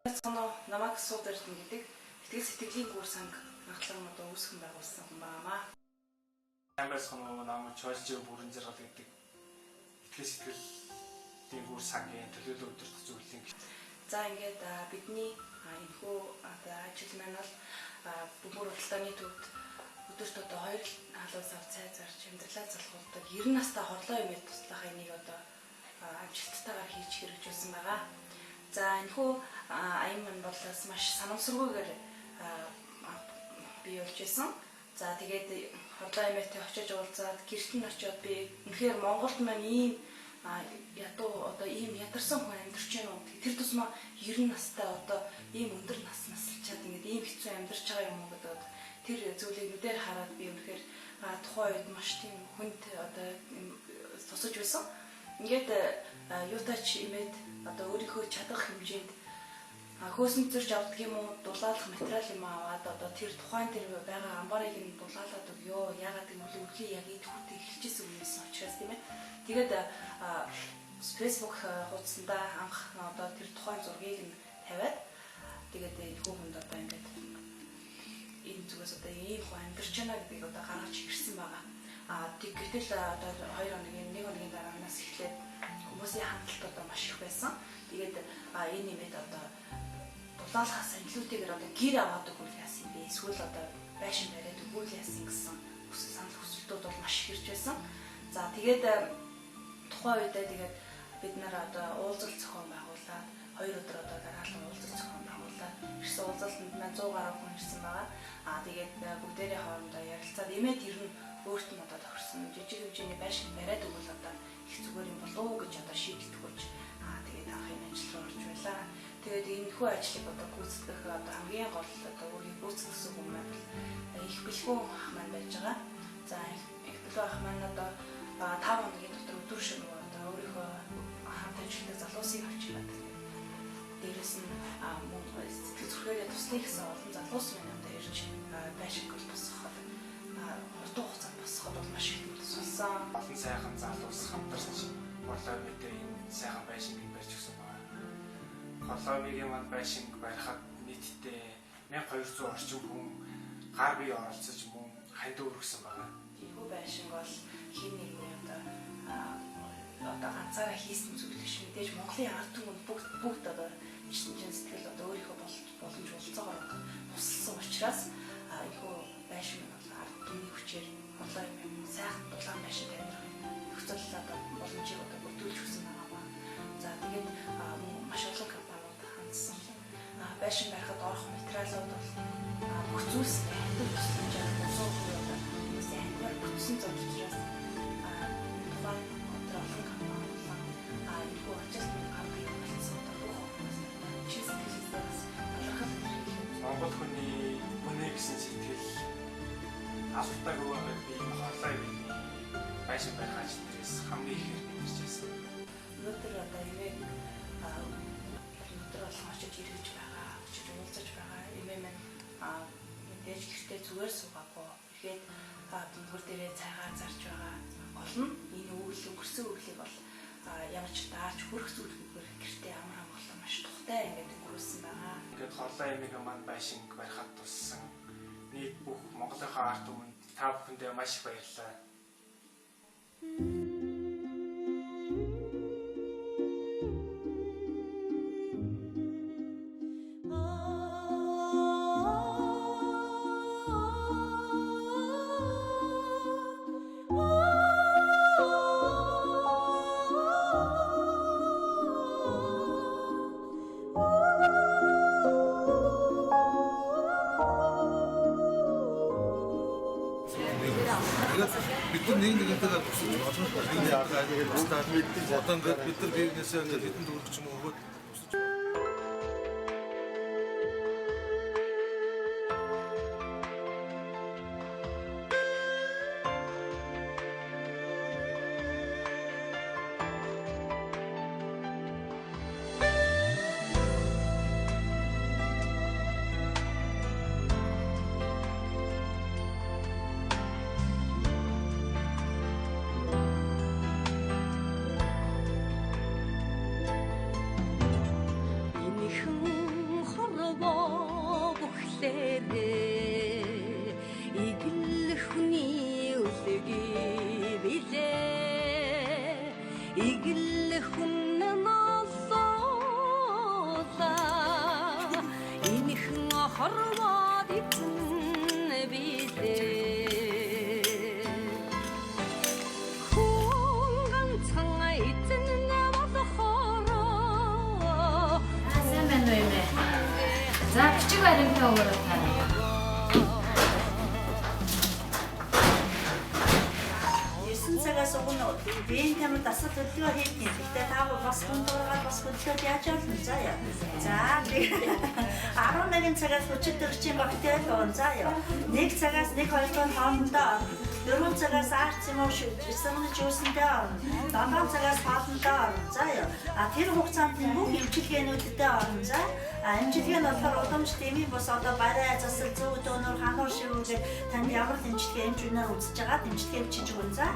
Цоно намайг Сууд Эрдэнэ гэдэг итгэл сэтгэлийн гүр санг анхлан одоо үүсгэн байгуулсан хүн байгаамаа. Сайн байцгаана уу, намайг Чойсжив бүрэн жаргал гэдэг итгэл сэтгэлийн гүр сангийн төлөөлөл өдөртөх зөвлөлийн. За ингээд бидний энэхүү одоо ажил маань бол бөмбөр худалдааны төвд өдөрт одоо 2 халуун сав цай зарж амьдралаа залхуулдаг 90 настай хорлоо эмээ туслах энийг одоо амжилттайгаар хийж хэрэгжүүлсэн байгаа. За энэхүү аян маань бол бас маш санамсаргүйгээр бий болж исэн. За тэгээд хорлоо эмээтэй очиж уулзаад гэрт нь очиод би үнэхээр Монголд маань ийм ядуу одоо ийм ядарсан хүн амьдарч байна уу? Тэр тусмаа 90 настай одоо ийм өндөр нас насалчаад ингээд ийм хэцүү амьдарч байгаа юм уу гэдэг тэр зүйлийг нүдээр хараад би үнэхээр тухайн үед маш тийм хүнд одоо тусаж байсан. Ингээд юутаач имээд одоо өөрийнхөө чадах хэмжээнд хөөсөн зөрж авдаг юм уу, дулаалах материал юм аваад одоо тэр тухайн тэр байгаа амбарыг нь дулаалаад өгөө. Яагаад гэвэл өвлийн яг идэх үтээ эхэлжсэн үеэс учраас тийм ээ. Тэгээд Facebook хуудсандаа анх одоо тэр тухайн зургийг нь тавиад тэгээд энэ хүнд одоо ингээд энэ зүгээс одоо ийм хүн амьдарч байна гэдгийг одоо гаргаж ирсэн байгаа. Гэтэл одоо 2 хоногийн 1 хоногийн дараанаас эхлээд хүмүүсийн хандлт одоо маш их байсан. Тэгээд энэ нэмээд одоо дулаалахаас илүүтэйгээр одоо гэр аваад өгвөл яасан бэ? Эсвэл одоо байшин бариад өгвөл яасан гэсэн хүсэл санал хүсэлтүүд бол маш их ирж байсан. За тэгээд тухайн үедээ тэгээд бид нар одоо уулзалт зохион байгуулад 2 өдөр одоо дараалан уулзалт зохион байгуулад ирсэн уулзалтанд маань 100 гаруй хүн ирсэн байгаа. Тэгээд бүгдээрээ хоорондоо ярилцаад эмээ тэр нь өөрт нь одоо тохирсон жижиг хэмжээний байшин бариад өгвөл одоо их зүгээр юм болов уу гэж одоо шийдэл төгөөж тэгээд анх энэ ажил руу орж байлаа. Тэгээд энэхүү ажлыг одоо гүйцэтгэх одоо хамгийн гол одоо өөрийг гүйцэтгэсэн хүн маань бол их бэлгүү ах маань байж байгаа. За их бэлгүү ах маань одоо 5 хоногийн дотор өдөр шөнө одоо өөрийнхөө хамт ажилладаг залуусыг авч ирээд дээрэс нь мөн сэтгэл зүрхээрээ туслая гэсэн олон залуус маань одоо ирж байшинг бол босгоход хурдан хугацаанд босгоход бол маш их тусалсан. Олон сайхан залуус хамтарч хорлоо эмээтэй энэ сайхан байшингийг барьж өгсөн байна. Хорлоо эмээгийн маань байшинг барихад нийтдээ 1200 орчим хүн гар бие оролцож мөн хандив өргөсөн байна. Энэхүү байшинг бол хэн нэгний одоо ганцаараа хийсэн зүйл биш, мэдээж Монголын ард түмэн бүгд одоо чин сэтгэл одоо өөрийнхөө боломж болцоогоор одоо тусалсан учраас энэхүү байшин бол ард түмний хүчээр хорлоо юм сайхан дулаан байшин амьдрах нөхцөл одоо боломжийг одоо бүрдүүлж өгсөн байгаа. За тэгээд маш олон компаниуд хандсан. Байшин барихад орох материалууд бол бүх зүйлс хандив тусламжаар 100% одоо хүмүүсийн хандиваар бүтсэн зүйл учраас тухайн одоо олон компани болон энэхүү ажилд гар бие оролцсон одоо бүх хүмүүс чин сэтгэлээсээ бас талархал илэрхийлэх. Монгол хүний үнэ гэсэн сэтгэл алдаагүй байгаад би энэ хорлоо эмээний байшин барих ажил дээрээс хамгийн ихээр мэдэрч байсан. Өнөөдөр одоо эмээг өнөөдөр болгон очиж эргэж байгаа, очиж уулзаж байгаа. Эмээ маань мэдээж гэртээ зүгээр суугаагүй. Ихэд бөмбөр дээрээ цайгаа зарж байгаа. Гол нь энэ өвөл өнгөрсөн өвлийг бол ямар ч даарч хүрэх зүйлгүйгээр гэртээ амар хангалуун маш тухтай ингээд өнгөрүүлсэн байгаа. Ингээд хорлоо эмээгийн маань байшинг барихад туссан нийт бүх Монголынхаа ард түмэнд та бүхэндээ маш их баярлалаа. Бид нар нэг нэгнтэйгээ тусалж болно. Нэг нэгнтэйгээ туслаад одоо ингээд бид нар биенээсээ ингээд хэдэн төгрөг ч юм уу өгөөд тусалж. 25 өрөө та. 9 цагаас өмнө биеийн тамир дасгал хөдөлгөөн хийх юм. Гэхдээ та бас хүндургаад бас хөдөлгөөд яаж олно заа яа. За 11 цагаас хүчит төрчийн бактери уун заа яа. 1 цагаас 1 2 дугаар хоорондоо орно. 4 цагаас арц юм уу шүсэмний жуусандээ орно. 7 цагаас хоолндоо орно заа яа. А тэр хугацаанд нь бүх эмчилгээнүүддээ орно заа. А эмчилгээ нь болохоор уламж дэмий бус одоо барай засал зөв дөөнөр хануур шивүүгээр танд ямар эмчилгээ эмч үнээр үзэж байгаа эмчилгээ бичиж өгөн за.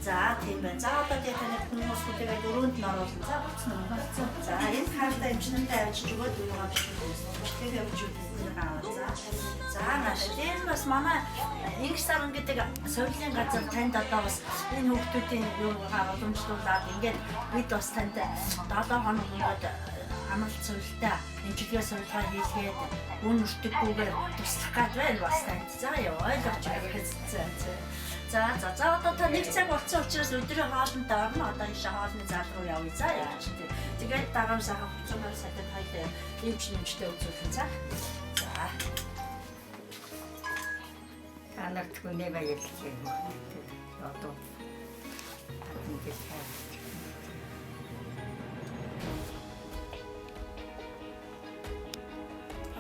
За тийм байна. За одоо тэгээ таны хүмүүс хүлээгээд өрөөнд нь оруулна. За болцсон уу? Болцсон. За энэ хаартай эмчнэртэй авчиж өгөөд юугаа бичиж өгсөн. Эмчилгээгээ бичиж өгсөн аваа. За. За нааш. Тэр бас манай Инг саран гэдэг соёлын газар танд одоо бас энэ хүүхдүүдийн юугаа уламжлуулад ингээд бид бас танд 7 хоног өнгөд амралт суралтай эмчилгээ суралгаа хийлгээд үн өртөггүйгээр туслах гад байна бас танд. За яа ойлгож байна. За за за одоо та нэг цаг болсон учраас өдрийн хоолнд орно. Одоо ийшээ хоолны зал руу явъя. За яа чи. Тэгээд дараа нь сайхан хуцаар сайтад хоёлаа эмч нэмжтэй үзүүлэн за. За. Та нарт хүнээ баярлж байна. Одоо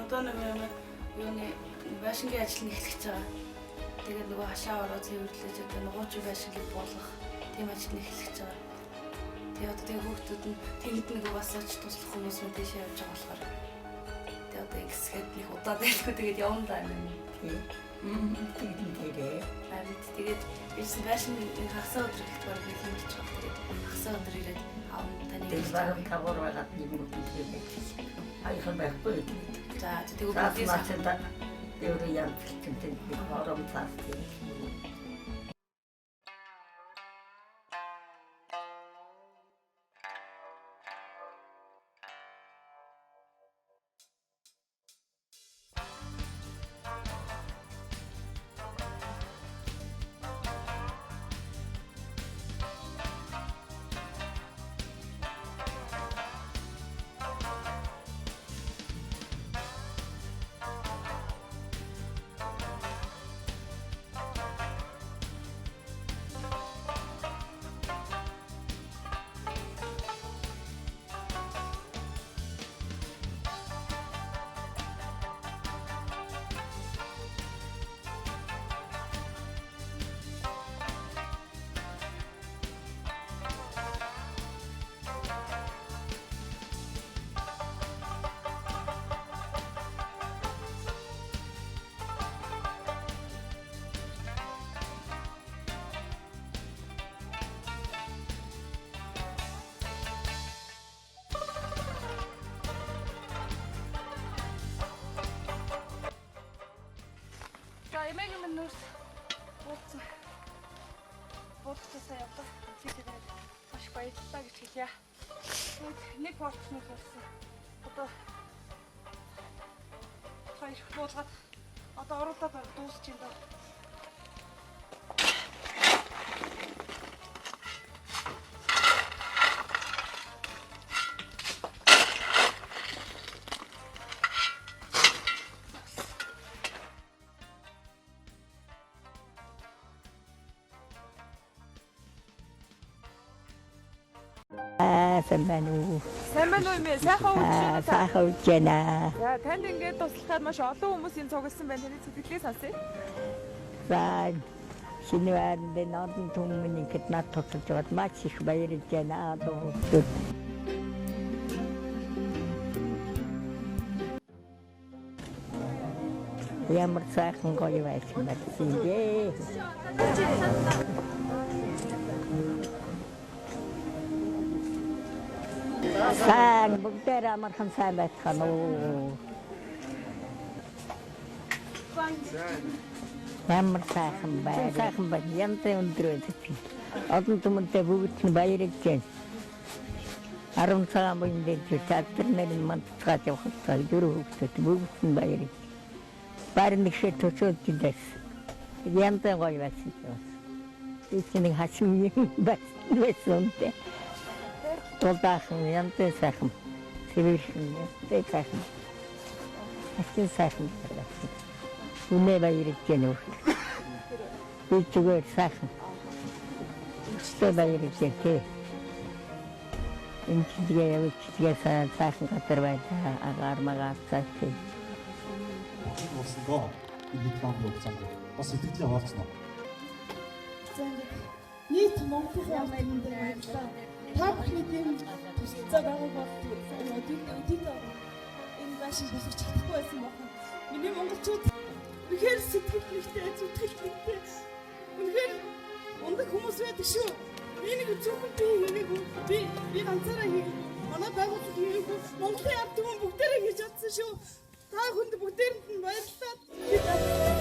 Одоо нөгөө юм юуны байшингийн ажил нь эхлэх гэж байгаа. Тэгээд нөгөө хашаа ороо цэвэрлэж одоо нугуучин байшингийг буулгах тийм ажил нь эхлэх гэж байгаа. Тэгээ одоо тэгээ хүүхдүүд нь тэнд нөгөө бас очиж туслах хүмүүс мөн тийшээ явж байгаа болохоор тэгээ одоо ингэсгээд нэг удаа дэлгүү тэгээд явна даа юм. Тийм. Харин тэгээд ирсэн байшин хагасаа өдөр ихт бараг хэмжиж байгаа. Тэгээд хагасаа өдөр ирээд аав таны Тэгээд бараг тавар байгаад нэг юм хийгээд. Аяхан байхгүй. За тэгвэл бүгдээс өөрөө янзлтэнтэй хором цаас тийм. За эмээгийн минь нүүрс буулцсан. Буулгачаасаа явлаа. Тэгээд маш их баярлалаа гэж хэлье. Тэгээд нэг порц нүх болсон. Одоо хоёр буулгаад одоо оруулаад дуусч юм даа. Сайн байна уу? Сайн байна уу эмээ? Сайхан үдшээ та. Сайхан үдшээнэ. За танд ингээд туслахаар маш олон хүмүүс энэ цугласан байна. Таны сэтгэлээ сонсъё. За шинэ байранд энэ олон түмэн ингээд над тусалж байгаад маш их баярлж байна. Одоо хүмүүс. Ямар сайхан гоё байсан бэ? Сайн бүгдээр амархан сайн байцгаана уу? Ямар сайхан байна. Сайхан байна. Янзын өндөр байдаг. Олон түмэнтэй бүгд нь баярлж байна. 10 цагаан буян дээр театр нэр нь мандцгааж явах цаг дөрөв хүүхдүүд бүгд нь баярлж. Бар нэгшээ төсөөлж байсан. Янзын гоё байсан. Би чи нэг хашим юм байсан юм. Тулдаахан янзын сайхан цэвэрхэн янзын сайхан. Хачин сайхан байна. Үнэ баярлж байна үү. Би зүгээр сайхан. Өстой баярлж байна тий. Энэ чигээ явж чигээ сайхан газар байлаа. Агаар магаар цаашаа. Болсон энэ хэд хоногийн хугацаанд бас сэтгэлээ хуваалцсан уу? За, ингээд нийт Монголын ард түмэнд баярлалаа. Та бүхний тийм тусалцаа байгааг бол өдөрт энэ байшин босгож чадахгүй байсан байна. Миний монголчууд үнэхээр сэтгэл нэгтэй, зүтгэл нэгтэй. Үнэхээр ундаг хүмүүс байдаг шүү. Би нэг зөвхөн би хийгээгүй. Би ганцаараа хийгээгүй. Манай байгууллага хийгээгүй. Монголын ард түмэн бүгдээрээ хийж чадсан шүү. Та хүнд бүгдээрэнд нь баярлалаа.